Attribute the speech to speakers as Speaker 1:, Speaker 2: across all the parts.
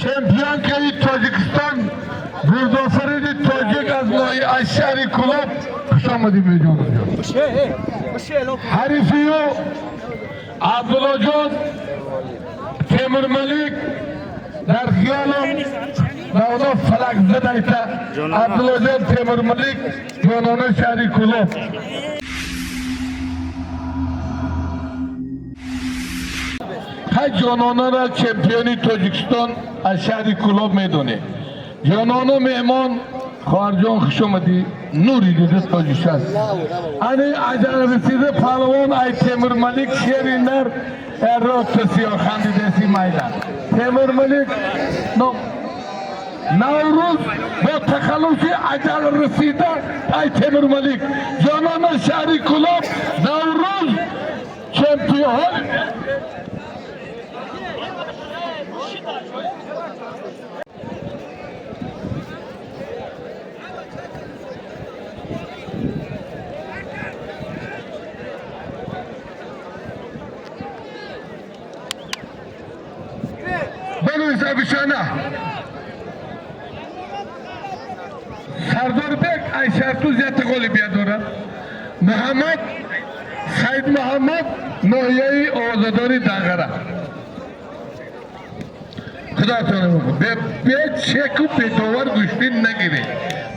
Speaker 1: Чемпионкаи Тоҷикистон, гурдофариди тоҷик аз аз шаҳри Кӯлоб. Хуш омадӣ, меҷонҷон. Ҳарифию Абдуллоҷон Темурмалик. Дар хиёлам навно фалак задайта. Абдуллоҷон Темурмалик, ҷонона, шаҳри Кӯлоб. Ҳай, ҷононара чемпиони Тоҷикистон аз шаҳри Кӯлоб медонед. Ҷонона меҳмон, хоҳарҷон, хуш омадӣ. Нури дида тоҷик аст. Ани аҷал расида палвон ай Темурмалик, шери нар роста сиёҳ хандидаси майда. Темурмалик Наврӯз бо тахаллуси аҷал расида ай Темурмалик, ҷонона, шаҳри Кӯлоб. Наврӯз чемпион. Бенавис, Абишана. Сардорбек Айшартуз якта ғолибият дорад. Муҳаммад Саид Муҳаммад, ноҳияи Озодори Данғара. Худотон, бе чеку бедовар гӯштин нагиред,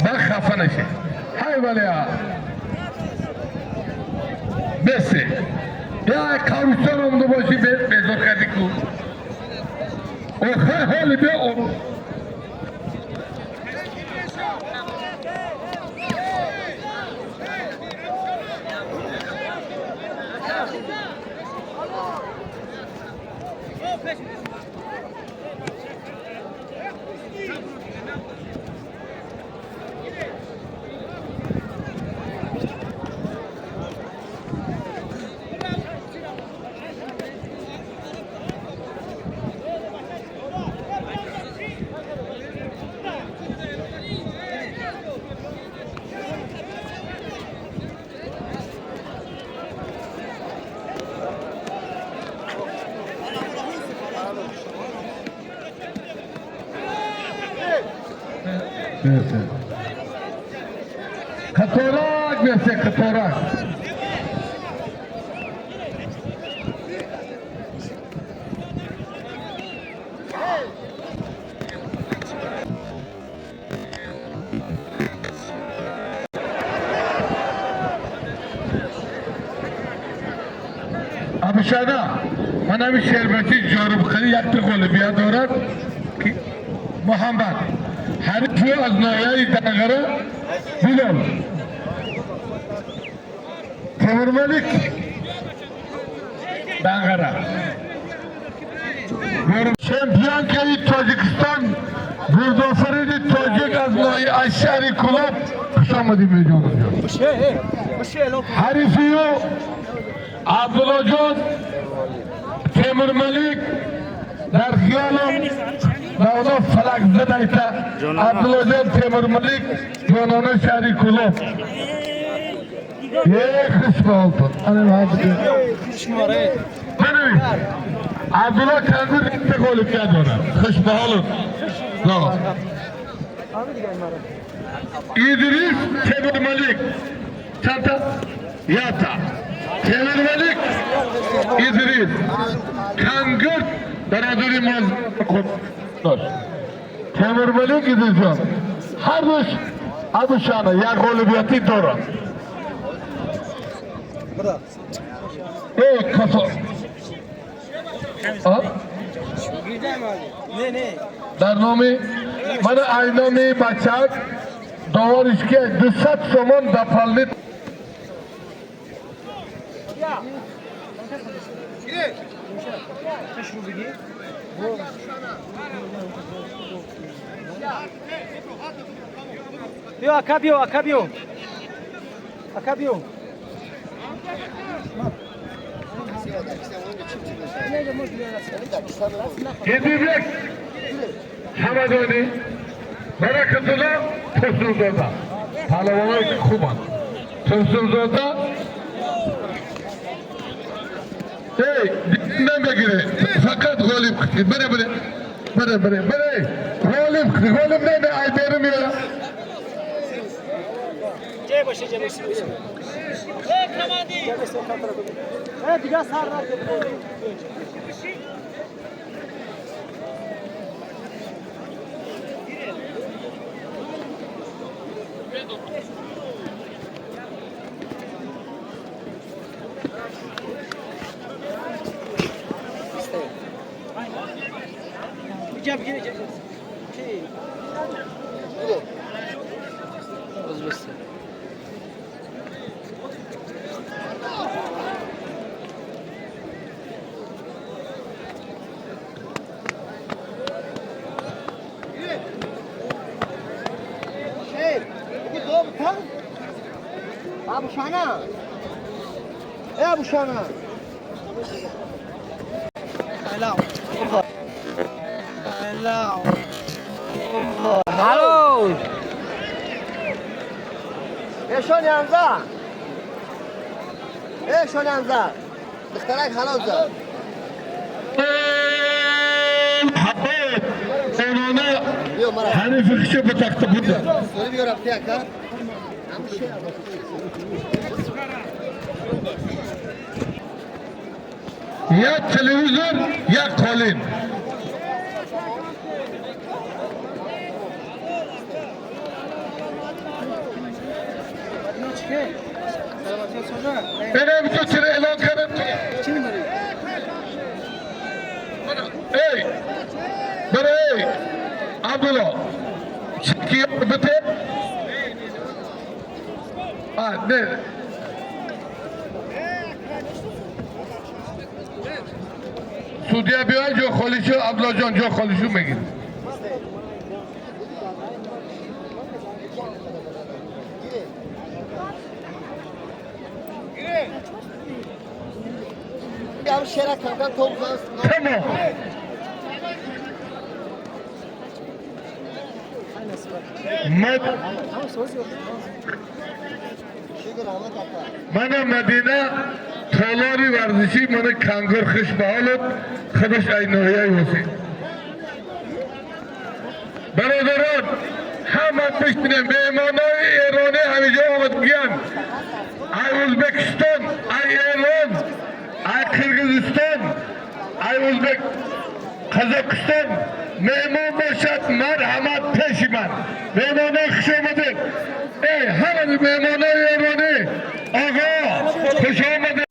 Speaker 1: ба хафа нашед. Ҳай, валеа бесе я қабристон омада бошӣ, безор кардӣ ку. Охир ҳоли бе. Қаторак бесе, қаторак. Абишана, ман ҳами шербачи ҷорубхари якта ғолибият дорад. Муҳаммад ҳарифу аз ноҳияи Данғара Билол. Темурмалик, Данғара. Чемпионкаи Тоҷикистон, гурдофариди тоҷик аз аз шаҳри Кӯлоб. Хуш омадӣ, меҷонҷон. Ҳарифию Абдуллоҷон Темурмалик. Дар хиёлам навно фалак задайта. Абдуллоҷон Темурмалик, ҷонона, шаҳри Кӯлоб. Е, хушбаҳолтон. Бинавис, Абдулло Кангур якта ғолибият дорад. Хушбаҳолут. Идрис Темурмалик чандта? Якта. Темурмалик Идрис Кангур, бародари мо дошт. Темурмалик Идрисҷон ҳардуш Абушана як ғолибиятӣ дорад. Э, кафо. А? Дар номи мана ай номи бачак довариш ки 200 сомон дополнит.
Speaker 2: Биё, ака, биё, ака, биё, ака, биё.
Speaker 1: Едибек Ҳамадонӣ, Баракатулло Турсунзода, паҳлавонои хубанд. Турсунзода, эй, намегире, фақат ғолиб. Бире, бире, бире, бире, бире. Эй, ғолиб, ғолиб, не, не, ай беру меоя.
Speaker 2: Ҷай боше, ҷай боше. Э, дига сар накед. Ҷа бигире, ҷа. Чи?
Speaker 3: شیر بگو دو بکن. ابو شانا، ای ابو شانا. سلام سلام.
Speaker 2: Ҳало.
Speaker 3: ای شانی حمزه، ای شانی حمزه، دخترک حلال زد.
Speaker 1: Онона
Speaker 3: بیا مرا.
Speaker 1: ҳарифи хиша ба тахта бурда.
Speaker 3: سوری، بیا رفتی اکا. همون شیر.
Speaker 1: Як телевизор, як қолин. Инам ту чиро эълон кардам?
Speaker 2: Чӣ мебарӣ?
Speaker 1: Эй, бара, эй Абдулло, ки бите а не. Судья биёй, ҷо холишу. Абдуллоҷон, ҷо холишу мегирӣ.
Speaker 3: همون شیر کم کم تو بزن.
Speaker 1: Тамом. Мад
Speaker 3: شیر رحمت اکا.
Speaker 1: Мана Мадина, толори варзишӣ, мана кангор хушбаҳолов, худаш ай ноҳияи Ҳусейн. Бародарон, ҳама бишинем. Меҳмонои эронӣ ҳамиҷо омадгиянд, ай Ӯзбекистон, ай Эрон, ай Қирғизистон, ай Ӯзбек, Қазоқистон меҳмон бошад, марҳамат пеши ман. Меҳмонон, хуш омадед. Эй ҳама меҳмонои эронӣ, оғо, хуш омадед.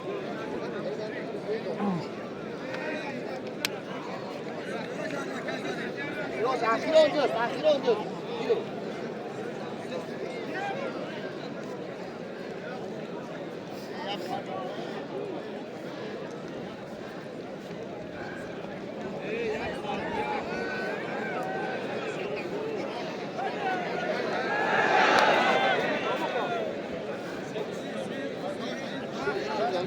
Speaker 3: باش، اخیر اونجاست، اخیر اونجاست. گیره.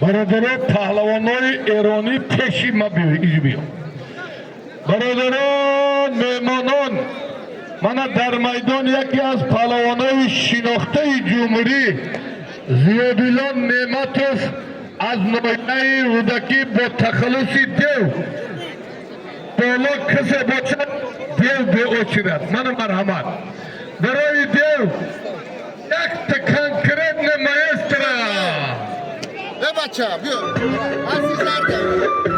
Speaker 1: Бародарон, паҳлавонои эронӣ пеши ма биё, биё. Бародарон, меҳмонон, мана дар майдон яке аз паҳлавонои шинохтаи ҷумҳурӣ Зиёдилон Неъматов аз ноҳияи Рӯдакӣ бо тахаллуси Дев. Боло касе бошад, дев беочирад. Мана, марҳамат, барои Дев якта конкретно маэстро.
Speaker 3: ای بچه بیا. از سر.